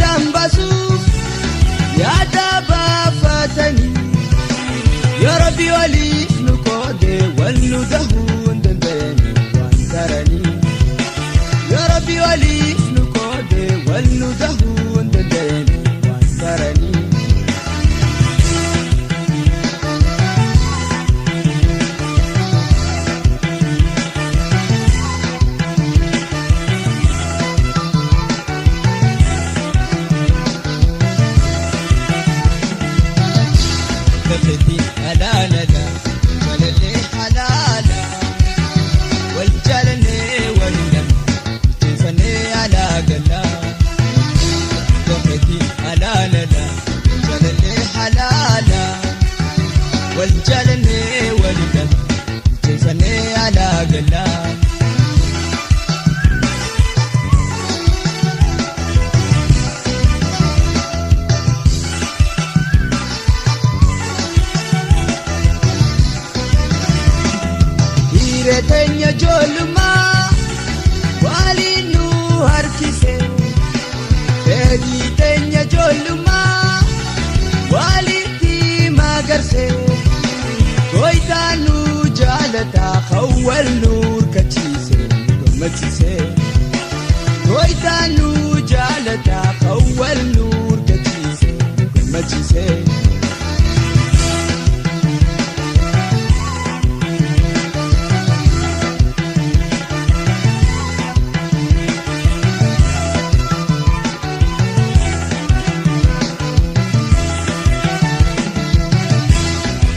Addaan baasuuf yaada baafatanii, yoo Rabbi waliif nu qoode wal nu gahuu hin danda'anii waan taranii. Yoo Rabbi waliif nu qoode wal nu gahuu hin danda'anii waan taranii. Gafetti halaalala, jaalallee halaala, wal jaalannee wal dhabne, ijjeeffannee alaa galla. Gafetti halaalala, jaalallee halaala, wal jaalannee wal dhabne, ijjeeffannee alaa galla. Dhiira teenya ijoollummaa waliin nu harkise. Fedhii teenya ijoollummaa walitti magarse. Gooytaan nu jaalataa hawwal nu hirkachiise nu gammachiise. Gooytaan nu jaalataa hawwal nu hirkachiise nu gammachiise.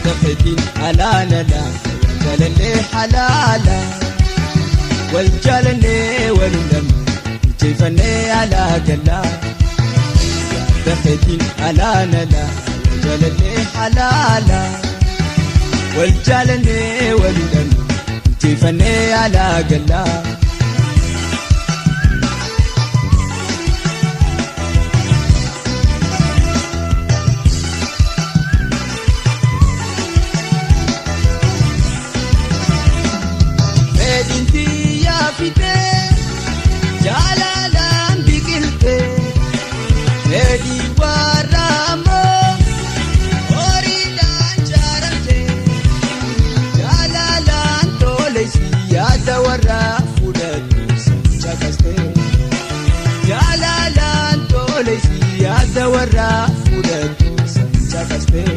Gafetiin halaalala, jaalallee halaala, wal jaalannee wal dhabne, ijjeeffannee alaa galla. Gafetiin halaalala, jaalallee halaala, wal jaalannee wal dhabne, ijjeeffannee alaa galla. Fedhiin xiyyaa fitee jaalalaan biqiltee, fedhii warra ammoo horiidhaan jaaramtee, jaalalaan tolesi yaada warra fudhatu caqastee, jaalalaan tolesi yaada warra fudhatu caqastee.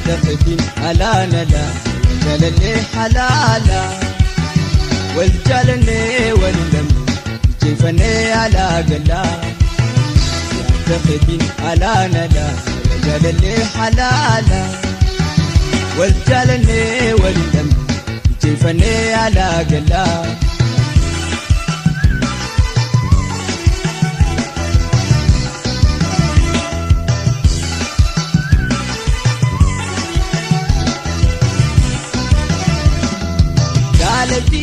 Gafetiin halaalala, jaalallee halaala, wal jaalannee wal dhabne, ijjeeffannee alaa galla. Gafetiin halaalala, jaalallee halaala, wal jaalannee wal dhabne, ijjeeffannee alaa galla. Jaalalli